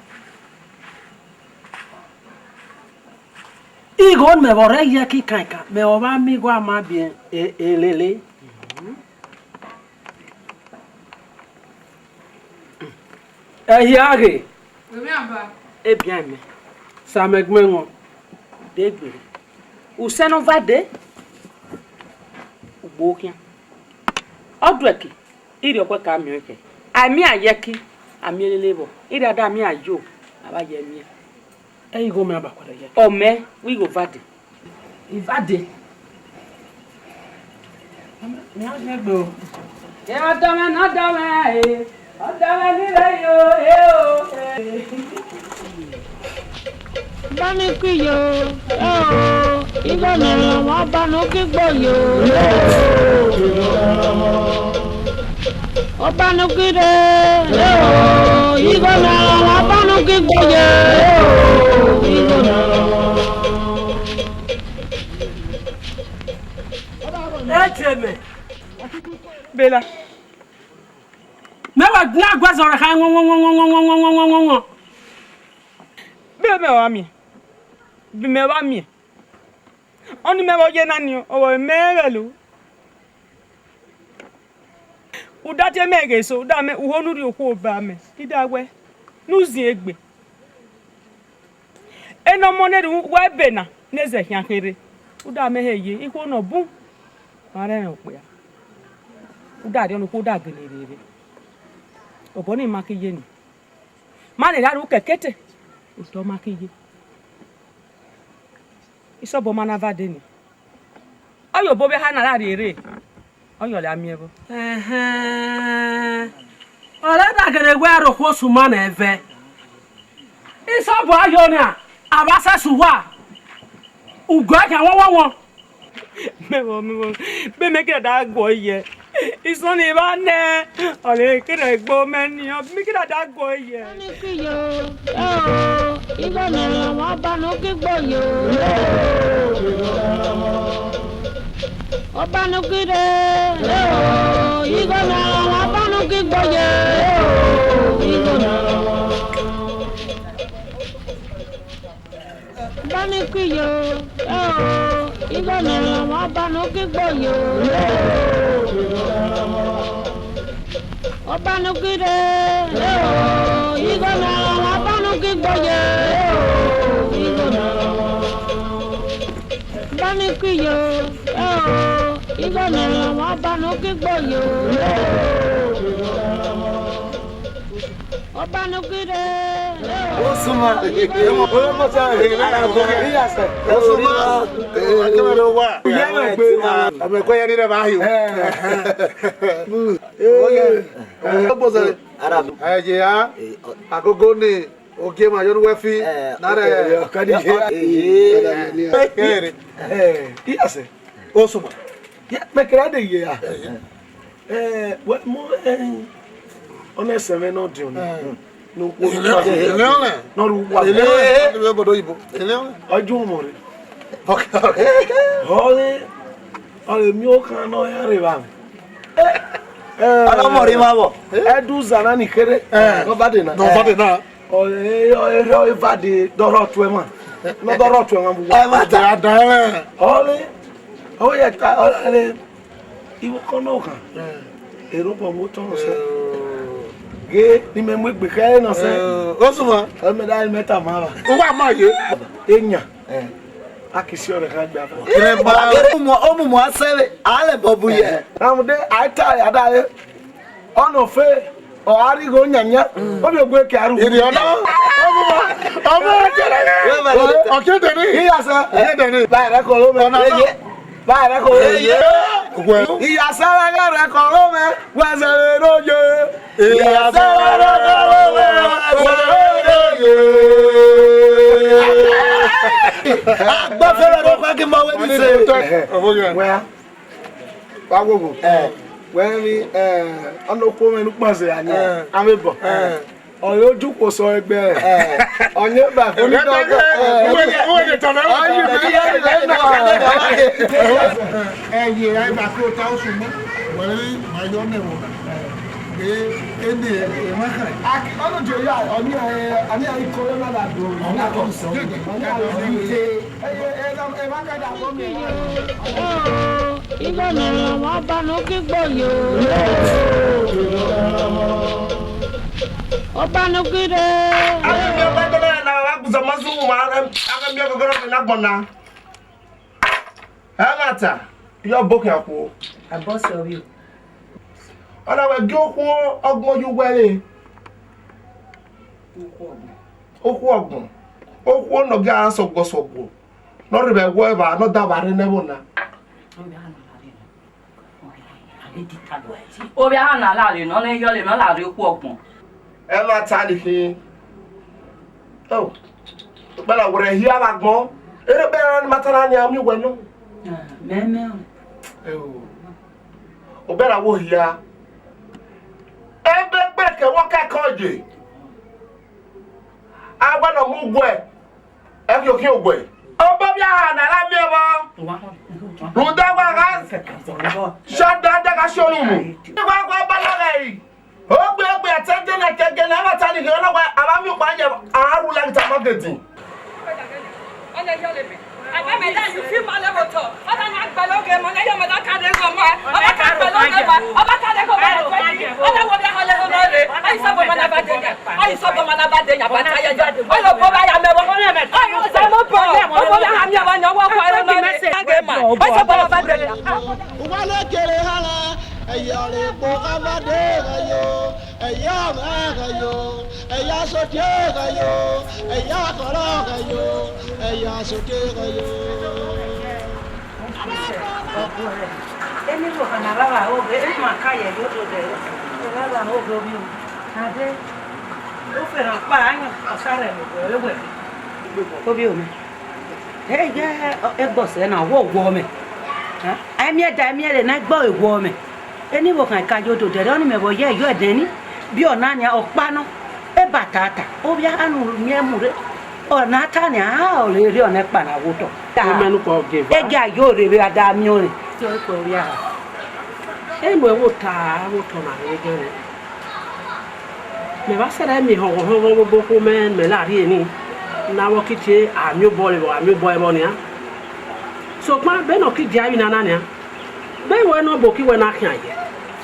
Igho ne mẹ vbe rre ye kikan kan, mẹ ọmwa miẹn igho ama biẹn e- elele. Ẹhia ghe. Wẹ mẹ aba. Ebian mẹ. Sa mẹ gbẹn wọn. De gbe. Usẹ ne ọ va de. Ugbo khian. Ọ duẹki. Irhiọkhuẹ ka miẹn ọkhẹ. Amia yẹki, amia lele vbọ. Irhiada amia yo, a vba ye miẹn. Ẹ igho mẹ aba kuẹdẹ ye. Ọ mẹ, wẹ igho vade. Ivade. Mẹ a gbe o. Ẹ ọdọ mwẹ ne ọdọ mwẹ, e. Ọdọ mwẹ ni rre yo, e o, e. Ọba ni ki yo, e o, igho ne ọmwa ọba ne u ki gbo yo, e o. Ọba ne u ki rre, e o, igho ne ọmwa ọba ne u ki gbo yo, e o, igho ne ọmwa. Echeme. Bella. Mẹ wa na guẹ zọrọ kha wọn wọn wọn wọn wọn wọn wọn wọn wọn wọn. Bella, mẹ wa miẹn. Bi mẹ wa miẹn. Ọni mẹ vbe ọ ye na ni, ọ vbe mẹ vbe lo. Uda tie mẹ ghe so, uda mẹ, uho ne u rhie okhuo ba mẹ, I da wẹ ne u zin egbe. Ene ọmọ ne rre uwa ebe na, ne zẹ khian kherhe. Uda mẹ he ye, ikhuo nọ bun, ma rẹn okpia. Uda rhie ọnukhuo, uda gele rere. Obọ ni ma ki ye ni. Ma ne ra ru kẹkẹte, otọ ma ki ye. Isọbọ ma na va de ni. Ọ ye obọ vbe ha na ra rrie rre, ọ ye ọ lẹ a miẹn vbọ. Ẹhẹn. Ọ rẹ da gele wẹ a rokhuo suma nẹ vẹ. Isọbọ a yo nia, a vba sẹ sẹ uwa. Ugo ẹkhan wọn wọn wọn. Mẹ vbọ, mẹ vbọ. Be mẹ kira da guọ ye. Isọn ni vba nẹ, ọ le kere gbo mẹ ni, ọ mẹ kira da guọ ye. Ọba ni ki yo, e o, igho ne ọmwa ọba ne u ki gbo yo, e o. Ọba ne u ki rre, e o, igho ne ọmwa ọba ne u ki gbo yo, e o, igho ne ọmwa. Ọba ni ki yo, e o, igho ne ọmwa ọba ne u ki gbo yo, e o. Ọba ni ki rre, e o, igho ne ọmwa ọba ne u ki gbo yo, e o, igho ne ọmwa. Ọba ni ki yo, e o, igho ne ọmwa ọba ne u ki gbo yo, e o. Ọba ne u ki rre, e o. Osuma, emo, emo sa, e, e, e, iya se. Osuma, e, e, akemere wa. Uye me gbe. Ame ko ye ni re ba yo. Eh, eh. Oye. Eh, obo se. Arab. Eh, ye ya. Eh, o- Agogo ni, ogie ma yo nu we fi. Eh, na re. Eh, eh, eh. Eh, iya se. Osuma. Ya, me kere de ye ya. Eh, eh. Eh, wẹ, mo, eh, ọnẹ sẹ mwẹ nọ diọn ni. Eh. No kpo. Ele ọnẹ. Ele ọnẹ. Nọ ru wa. Ele ọnẹ. Ele ọnẹ. Ele ọnẹ. Ọjọ ọmọ rẹ. Okay, okay. Ọnẹ, ọnẹ mi o kan nọ ya rre vba mẹ. Eh. Ọnẹ ọmọ rẹ ma vbọ. Ẹdu zana ni khere. Eh. Nọ bade na. Nọ bade na. Ọ, e, ọ, e, ọ, e, vade dọrọ tuẹ mwa. Nọ dọrọ tuẹ mwa bu wa. Ẹ ma ta. Ọle, ọ yẹ ta, ọle, iwo kọ nọ kan. Ero bọ mo tọn sẹ. Ge, ni mẹ mu egbe khẹ nọ sẹ. Osuma. Ẹ mẹ da mẹ ta ma ba. Uwa ma ye. Enya. A ki si ọrẹ khan gbe afa. Kere ba. Omumu, omumu asẹre, a lẹ bọ bu yẹ. Ramude, a ta ya dale. Ọnọ fe, ọ a rhigho nyanya, ọ vbe ogue ke a ru. Iri ọna. Ọmọ, ọmọ, ọkẹdẹ ni. Iya sẹ. Ọkẹdẹ ni. Ba rẹ kọ lo mẹ. Ọna. Ba rẹ kọ lo mẹ. Iyasẹ rẹ rẹ kọ lo mẹ, wẹzẹ rẹ roye. Iyasẹ rẹ rẹ kọ lo mẹ, wẹzẹ rẹ roye. Agbẹfẹ rẹ rẹ kọ ki ma wẹ ni se. Wẹ a. Wa wo wo. Eh. Wẹ mi, eh, ọna okhuo mwẹ ne ukpọn zẹ ya ni, eh, avbe bọ. Eh. Ọ ye oju kpo sọ egbe. Eh. Ọ ye ba ko ni dọ. Uwe, uwe, uwe de tọnọ. Ọ ye bi ye ni na. Eh, ye, ai ba ko ta osu mẹ. Wẹ ma yọ nẹ wọ na. Eh, ene, eh, ma kha. Aki, ọna jo ya, ọ ni, eh, ọ ni ai corona da do. Ọ na ko so. Ọ ni ai Igho ne ọmọ ọba ne u ghi gbo yo. Ọba ne u ghi re. Aghẹ miẹn ọba ẹgbẹe na, a gbuza ma zu ma, aghẹ miẹn ọgọgọrọ na gbọn na. Ẹ na ta, yọ bo khian khuo. Abọse ovbi o. Ọna wẹ gie okhuo ọgbọn ye uwẹ re. Okhuo ọgbọn. Okhuo ne ọ ghi gha sọguọ sọguọ. Ne ọ rhie vbe ẹwọ evba, ne ọ da vbe arre nẹ ẹvbo na. Ovbi a na la rre nọ, ọ na yọle nọ, ọ la rre okhuo ọgbọn. Ẹ ma ta ni khin. Ẹo, ukpẹ na wẹ rẹ hia vbe agbọn. Ere ukpẹ na ni ma ta na nia, miẹn uwẹ nọ. Ah, mẹ, mẹ o. Ẹo. Ukpẹ na wẹ hia. Ebe gbe ke wọ kẹkẹ oye. A wẹ ne ọ mu guẹ. Ẹ ghi okhian oguẹ. Obọ vbe a ha na ra miẹn ọmọ. Rhunmwuda wa gha shada da gha shọ unu mu. Wa gha ba la ghẹ yi. Ogbe ogbe ẹtẹ gene ẹtẹ gene, a na ta ni ghe, ọ na wa, a wa miẹn ukpa ye, a ru la ghi ta ma gedi. Ọna yọle mẹ. Aba mẹ da yu fi ma lẹ vbe otọ. Ọna na gbe loghe ma, ọna yọ mẹ da ka de gho ma. Ọba ka gbe loghe ma. Ọba ka de gho ma. Ọna wo da họle ho nọ re. Ayi sọgbọn ma na ba de yan. Ayi sọgbọn ma na ba de yan, ba ta ye ya. Ayi obo ba ya mẹ vbọ. Ayi osa mo bọ. Obo ya ha miẹn vbọ yan, wọ kọ ẹrọ nọ re. Ayi sọgbọn ma ba de yan. Uwa ne kere hala, ẹyẹ ọre kpo kha ba de gha yo, ẹyẹ ọmwa gha yo, ẹyẹ asodie gha yo, ẹyẹ akhọlọ gha yo, ẹyẹ asodie gha yo. Eni vbe okhan na vbe avbe oghe, eni ma ka ye yo do de, vbe avbe oghe ovbi o. Ade, u fẹrẹ ọkpa, ayan ọsa rẹ vbe wẹ. Ovbi o mẹ. Eye egbọsẹ na, wọ wọ mẹ. Amiẹn da amiẹn re na, egbe ọre wọ mẹ. Eni vbe okhan ka yo do de re, ọni mẹ vbe ọ ye yo ẹdẹn ni. Bi ọna nia ọkpa nọ. Eba tata, ovbi a ha nu miẹn mu rre. Ọna ta nia, a, ọ rere ọna ẹkpa na wo otọ. Imẹ nukpa ogieva. Ege a yo rere a da miẹn ọnrẹn. Yo ikpẹ ovbi a ha. Enu ẹvbo ta, a wo otọ na rre gẹrẹ. Mẹ vba sẹrẹ miẹn họghọ họghọ vbe obọ okhuo mẹ, mẹ na rhie ni, ne avbe ọ ki tie amiobọ re vbọ, amiobọ ẹvbọ nian. Sokpan, vbene ọ ki dia emwi nana nian, vbe wẹ ne ọ bo ki wẹ na khian ye.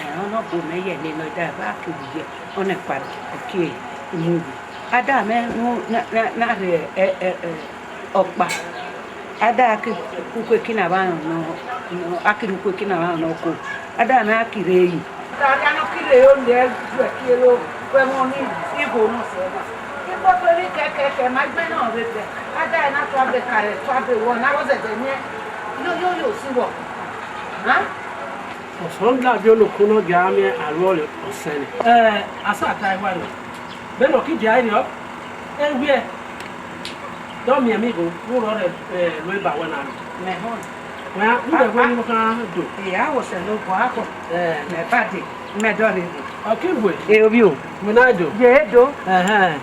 Ẹ, ọ nọ bo mẹ ye nene, ọ da ba ki ye, ọ na kpa ọ ki mu ye. A da mẹ nu na, na, na rhie, ẹ, ẹ, ẹ, ọkpa. A da a ki ku uku eki na vbe arọn nọ, nọ, a ki rhie uku eki na vbe arọn nọ ko. A da mẹ a ki rre yi. Tara nọ ki rre yo lẹ ju ẹki ro, wẹ mọ ni igho nọ sẹ na. Igho kperi kẹkẹkẹ, ma gbe nọ rre bẹ. A da na tua be kare, tua be wọ, na rọ zẹdẹ miẹn. Yo, yo, yo, si wọ. Hẹn? Ọsọnda vbe olokun nọ gia miẹn aruọ re ọsẹ nẹ. Ẹ, a sa ta ẹwa rẹ. Vbene ọ ki dia ẹre ọ, ewiẹ, dọ miẹn mi gho, vbe urhọ rẹ, ẹ, ru eba wẹ na rre. Mẹ họn. Wẹ a, u rẹ wẹ ni mo khan do. Ẹ, a wo sẹ ne obọ a khọ. Ẹ. Mẹ bade, mẹ dọ rre. Ọ ki vwe? E, ovbi o. Wẹ na do. Ye do. Ẹhẹn.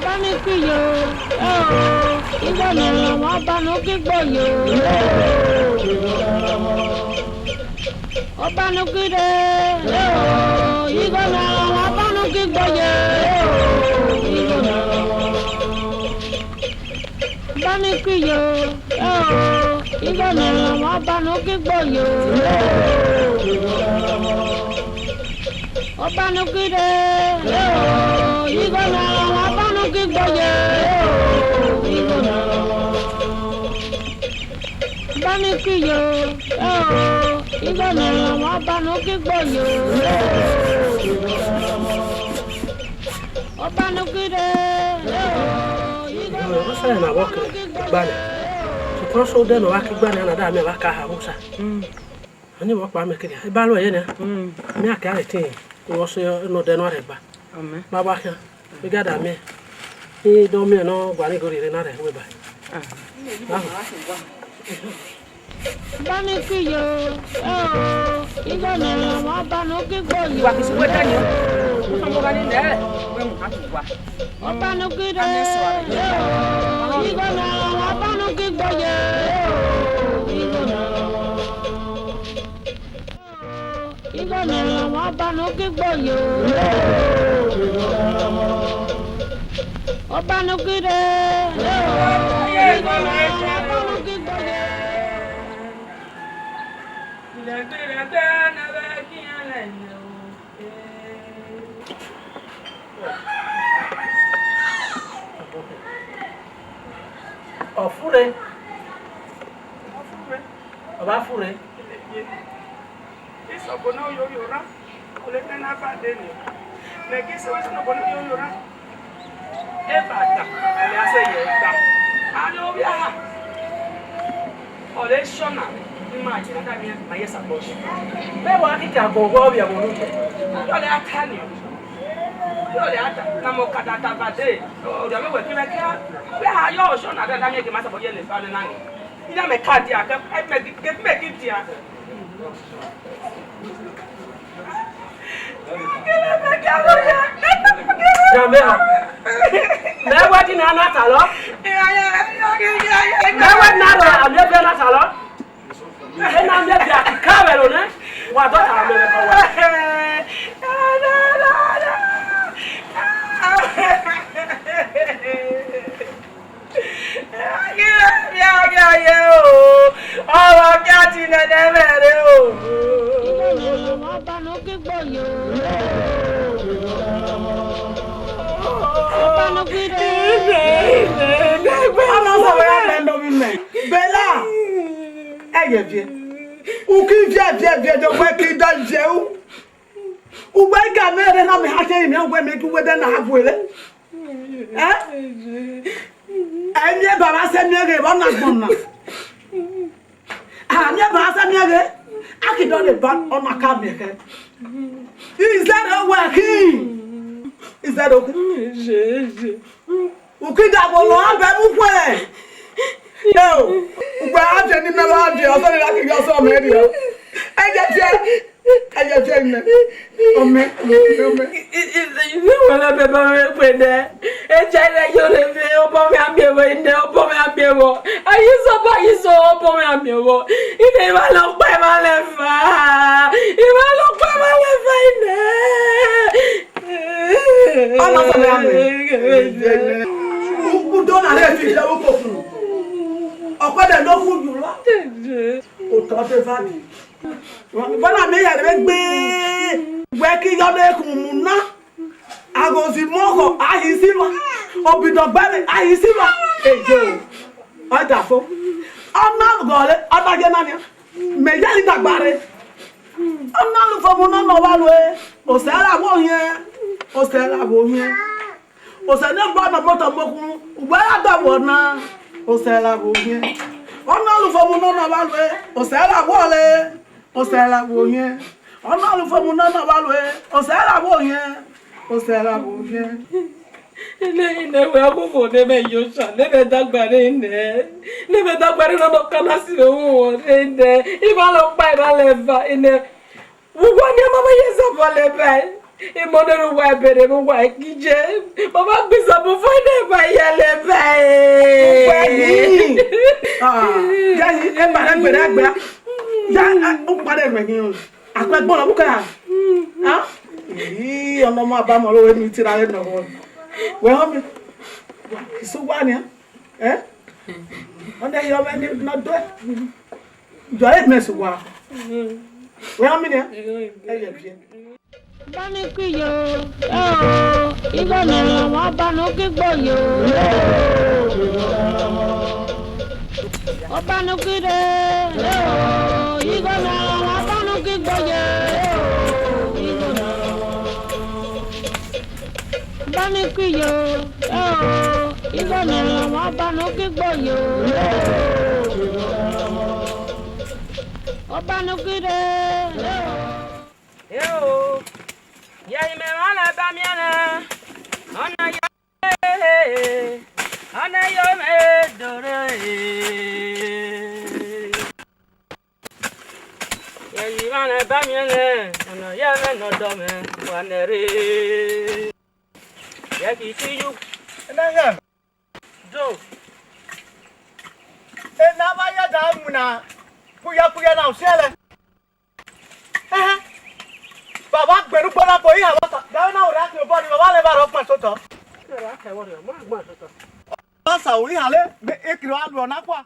Bani ki yo, oh. Igho ne lọmọ, Ọba ne u ki gbe yo. Ọba ne u ki rre, igho ne lọmọ, Ọba ne u ki gbe yo. Igho ne lọmọ, Ọba ne u ki yo. Igho ne lọmọ, Ọba ne u ki gbe yo. Ọba ne u ki rre, igho ne lọmọ, Ọba ne u ki gbe yo. Igho ne lọmọ, Ọba ne u ki gbe yo. Ọba ne u ki yo, igho ne lọmọ, Ọba ne u ki gbe yo. Ọba ne u ki rre, igho ne lọmọ, Ọba ne u ki gbe yo. Sokpan so de ne ọ wa ki gba ne, a na da mẹ va ka ha vbo sa. Ani vbe ọkpa mẹ kere, eba ruẹ ye nia. Mẹ a ke a re tin, u vbe ọse ne ọ de ne ọ rhẹgba. Ma wa khian, vbe ga da miẹn, I do miẹn ne ọ gualọ igho rhie na rre ẹvbo eba. Ọba ne u ki yo, igho ne lọmọ, Ọba ne u ki gbe yo. Wa ki si wẹ dẹ ni, u khama gha ni nẹ, wẹ mu ha tu wa. Ọba ne u ki rre, igho ne lọmọ, Ọba ne u ki gbe yo. Igho ne lọmọ, igho ne lọmọ, Ọba ne u ki gbe yo. Ọba ne u ki rre, igho ne lọmọ, Ọba ne u ki gbe yo. Ọ fure. Ọ fure. Ọ ba fure. Isọkpọ ne ọ yo yo ra, ọ le nẹ na ba de ni. Mẹ ghi sẹ wẹ sẹ ne obọ ne ọ yo yo ra. Eba da, ọ lẹ a sẹ ye gba. A rẹ ovbi aha. Ọ lẹ shọ na, ima ye na da miẹn ma ye sa kpọ. Mẹ wa kika gọgọ ovbi ẹvbo nu. Ọ lẹ a ta ni. Ọ lẹ a ta, na mọ ka da ta ba de. Ọ da mẹ wẹ ki mẹ kia. Wẹ ha yọ shọ na da da miẹn ke ma sa kpọ ye le fa le na ni. Ina mẹ ka dia, ke mẹ ki, ke mẹ ki dia. Jambe ha. Mẹ wẹ di na na ta lọ. Mẹ wẹ di na rẹ amie bia na ta lọ. Ena amie bia ki ka vbe lo nẹ. Wa dọ ta mẹ vbe kọ wa. Aye, aye, aye o. Ọmọ kia ti nene mẹ re o. Igho ne lọmọ, Ọba ne u ki gbe yo. Ọba ne u ki rre. Ọmọ sọ wẹ ya mẹ nọ mi mẹ. Bella. Ẹ yẹ viẹ. U ki viẹ, viẹ, viẹ, de wẹ ki da viẹ u. Ugbẹn I ka mẹ rre na mẹ ha kẹ mẹ uwẹ mẹ ki uwẹ de na ha guere. Ẹ? Ẹ miẹn ba mwa sẹ miẹn ghe vbe ọ na gbọn na. A miẹn ba mwa sẹ miẹn ghe, a ki dọlegbe ọ na ka miẹn khẹ. Izẹro wẹ khin. Izẹro khin. Ukidagbo nọ a bẹ mu khuẹ. Eo, ugbẹn a viẹ ne imẹ vbe a viẹ, ọsẹ ne a ki ghe ọsẹ ọmẹ rriọ. Ẹ yẹ viẹ, ẹ yẹ viẹ imẹ. Ọmẹ, ọmẹ, ọmẹ. Iwele bẹbẹ mwẹ kpe nẹ. Echa rẹ yo rre vbe, obọ mwẹ a miẹn vbọ, inẹ obọ mwẹ a miẹn vbọ. Ayi sọ, obọ ayi sọ, obọ mwẹ a miẹn vbọ. Inẹ I ma lọ kpa, I ma lẹ eva. I ma lọ kpa, I ma lẹ eva inẹ. Ọmọ sọ mẹ amẹ. Udo na rẹ fi jẹ uko fun. Ọkpẹdẹ lọ fun jù lọ. Otọ de vadi. Bọna mẹ ya rẹ gbe. Wẹ ki yọ ne khun mu na. Aghozi muọghọ, a hi silver. Obidọgbẹre, a hi silver. Eyo. Ọ da fo. Ọ na gọre, ọ na ye na nia. Mẹ ya ni dagba re. Ọ na lu fo mu na nọ vba lue. Osẹ ra vbe ohiẹn. Osẹ ra vbe ohiẹn. Osẹ ne gba na moto mo khun. Ugbẹ ra dọ vbọ na. Osẹ ra vbe ohiẹn. Ọ na lu fo mu na nọ vba lue. Osẹ ra vbe ọre. Osẹ ra vbe ohiẹn. Ọ na lu fo mu na nọ vba lue. Osẹ ra vbe ohiẹn. Osẹ ra vbe ohiẹn. Ene, ene, wẹ aghọghọ ne mẹ yo osa, ne mẹ dagba re nẹ. Ne mẹ dagba re nọ, nọ ka na si vbe owọnwọ re nẹ. I ma lọ kpa, I ma lẹ eva, ene. Vbe uwa ni a ma vbe ye zọbọ le bae. Imọ ne ru uwa ebe ne vbe uwa gije. Mama gbe isabufo ne ba yale ba e. Uwa ni. Ah, ya ni, e ma na gbe na gbe na. Ya, ah, u pa de gbe ni o. Akpẹ gbọnọ bu ka. Ah? Ii, ọnọ ma ba mọ ro we mi tira re nọ. Wẹ họn mi. Isu wa ni. Eh? Ọnẹ yọ vbe ni nọ dọe. Yọ e mẹ su wa. Wẹ họn mi ni. E ye viẹ. Bani ki yo, eh, oh, igho na wa banu ki gbo yo. Wa banu ki re, eh, oh, igho na wa banu ki gbo yo. Bani ki yo, eh, oh, igho na wa banu ki gbo yo. Wa banu ki re, eh, oh. Eo, ye imẹ mwa na ba miẹn nẹ, ọna ye, ọna ye mẹ dore. Ye imẹ mwa na ba miẹn nẹ, ọna ye mẹ nọ dọ mẹ, wa nẹ re. Ye ki ti yu. Ena gha. Do. Ena ba ya da mu na. Kuya kuya na usiele. Ẹhẹn. Baba gbẹnu gbọna ko iha wata. Gawe na ore ake obọ ni baba le ba rọ pọn sotọ. Ore ake wọrẹ, ma gbọn sotọ. Basa o iha le, me ekiri alu ọna kua.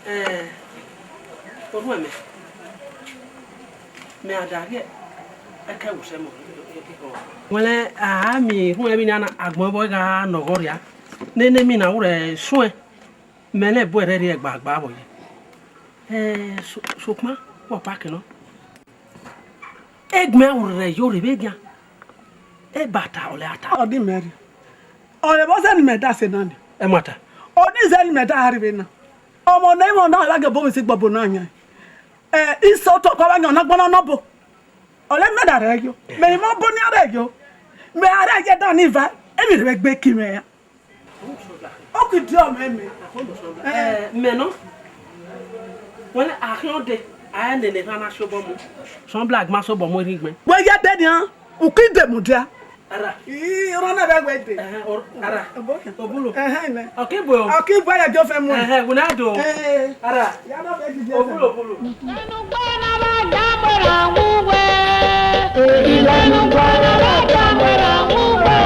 Eh, oruẹmẹ, mẹ a da rhie ẹkẹ wo sẹ mọ. Wẹlẹ, a miẹn erhunmwu emwi nian, agbọn vbọ gha nọ ọghọ ria, nene emwi na ru rẹ suẹn, mẹ nẹ bu ẹrẹ rhie gba gba vbọ ye. Eh, so-, sokpan, wọ pa kẹ nọ. Egbe a ru rẹ yo rre vbe gian. Ebata ọlẹ a ta. Ọ di mẹ rri. Ọre vbọ zẹ ne imẹ da sẹ na ni. Ẹmwata. Ọ di zẹ ne imẹ da rre vbe na. Ọmọ ne imẹ na, ọ gha gie obọ mwẹ si gbe obọ na yan. Eh, isẹ otọ kọ vba yan, ọ na gbọna nọ obo. Ọre mẹ da rre yo. Mẹ i mọ obo ne a rre yo. Mẹ a rre ye da ni va. Emwi rre vbe gbe ki mwẹ ya. Ọ ki di ọmọ ẹmẹ. Eh, mẹ nọ. Wẹlẹ, a khian de, a nene erhan na si obọ mu. Sọn bla gba si obọ mu erhẹn igbẹn. Wẹ ya de nian, u ki de mudia. Ara. Ii, ọna na vbe wẹ de. Ẹhẹn, o-, ara. Obo khian. Obulo. Ẹhẹn, nẹ. Ọ ki bu o. Ọ ki bu ya jọ fẹ mu. Ẹhẹn, wẹ na do. Eh. Ara. Ya na vbe de. Obulo, obulo. Ẹnu gbọ na vbe da mọ ra wu wẹ. Ẹnu gbọ na